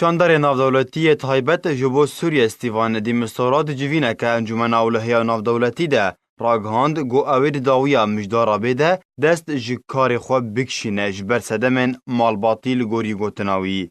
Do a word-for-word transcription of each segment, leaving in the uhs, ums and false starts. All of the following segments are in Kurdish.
Şandarê navdewletî yê taybet ji bo Sûriyê Stîvan Dîmistora di civîneke Encûmena Ewlehiya Navdewletî de ragihand ku ew ê di dawiya mijdara bê de dest ji karê xwe bikişîne ji ber sedemên malbatî li gorî gotina wî.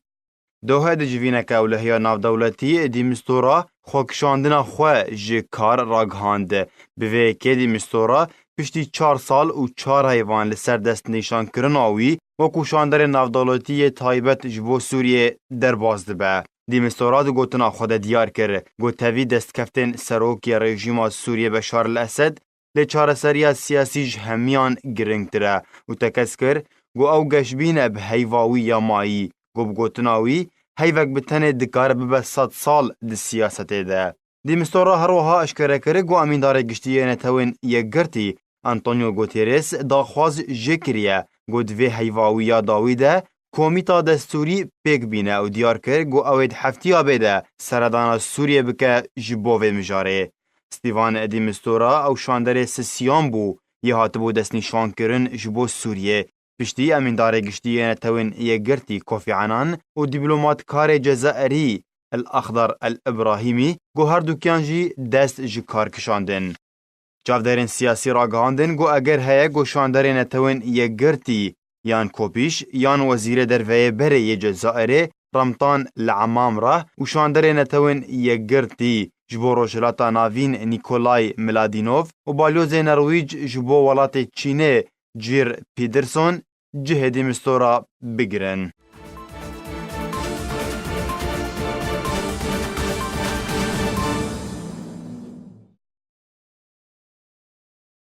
Dohe di civîneke ewlehiya navdewletî Dîmistora xwekişandina xwe ji kar ragihand. Bi vê yekê Dîmistora piştî çar sal û çar heyvan li ser destnîşankirina wî wekû şandarê navdewletî yê taybet ji bo Sûriyê derbas dibe. Dîmistora di gotina xwe de diyar kir ku tevî destkeftên serokê rejîma Sûriyê Beşar el Esed lê çareseriya siyasî ji hemiyan giringtir e û tekez kir ku ew geşbîn e bi heyva wî ya mayî, ku bi gotina wî heyvek bi tenê dikare bibe sed sal di siyasetê de. Dîmistora her wiha eşkere kir ku Emîndarê Giştî yê Netewên Yekgirtî Antonio Guterres daxwaz jê kiriye ku di vê heyva wî ya dawî de komîta destûrî pêk bîne û diyar kir ku ew ê di heftiya bê de seredana Sûriyê bike ji bo vê mijarê. Stîvan Dîmistora ew şanderê sisiyan bû yê hatibû destnîşankirin ji bo Sûriyê. Piştî Emîndarê Giştî yê Netewên Yekgirtî Kofi Annan û dîplomatkarê Cezayirî El Axdar El Ibrahîmî ku herdukiyan jî dest ji kar kişandin. Çavderên siyasî ragihandin ku eger heye ku şandarê Netewên Yekgirtî yan Kopîş yan Wezîrê Derveyê berê yê Cezayirê Ramtan Li Emamra û şandarê Netewên Yekgirtî ji bo Rojhilata Navîn Nikolay Mladînov û balyozê Nerwîc ji bo welatê Çînê Jir Pîderson cihê Dîmistora bigirin.